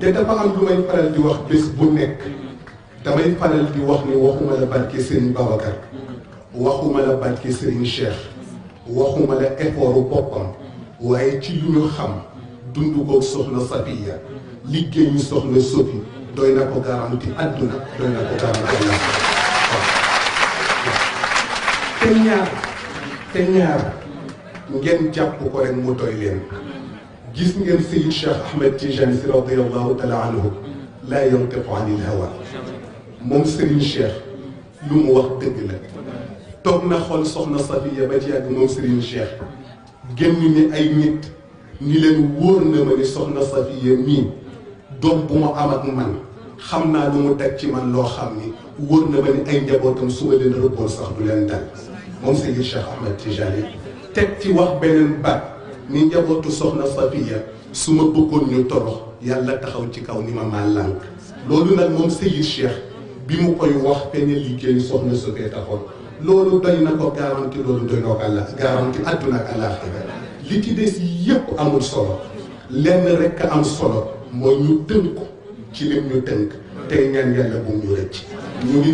te dafa am lu may faral di wax bés bu nekk damay faral di wax ni waxuma la barke Serigne Babacar waxuma la barke Serigne Cheikh waxuma la effortu boppam waaye ci lu ñu xam dund ko soxna Safiya liggéeyu soxna Sophie doy na ko garanti àdduna doy na ko garanti te ñaar ngeen jàpp ko rek mu doy leen gis ngeen Seydi Cheikh Ahmed Tijani Sy radiyallahu taala anhu laa yantiqu anil hawa moom Serigne Cheikh lu mu wax dëgg la toog na xool soxna Safiya ba ci yàgg moom Serigne Cheikh génn ni ay nit ni leen wóor na ma ni soxna Safiya mii doom bu ma am ak man xam naa lu mu teg ci man loo xam ni wóor na ma ni ay njabootam su ma leen rëbboon sax du leen dal moom Seydi Cheikh Ahmed Tijani teg ci wax beneen baat ni njabootu soxna Safiya su ma bëggoon ñu torox yàlla taxaw ci kaw ni ma maa lànk loolu nag moom Seydi Cheikh bi mu koy wax peñe liggéeyu soxna Sophie taxoon loolu doy na ko garanti loolu doy na ko àlla garanti àdduna ak àllaaxira li ci des yépp amul solo lenn rekk am solo mooy ñu tënk ci lim ñu tënk tey ñaan yàlla bu ñu rëcc ñu ngi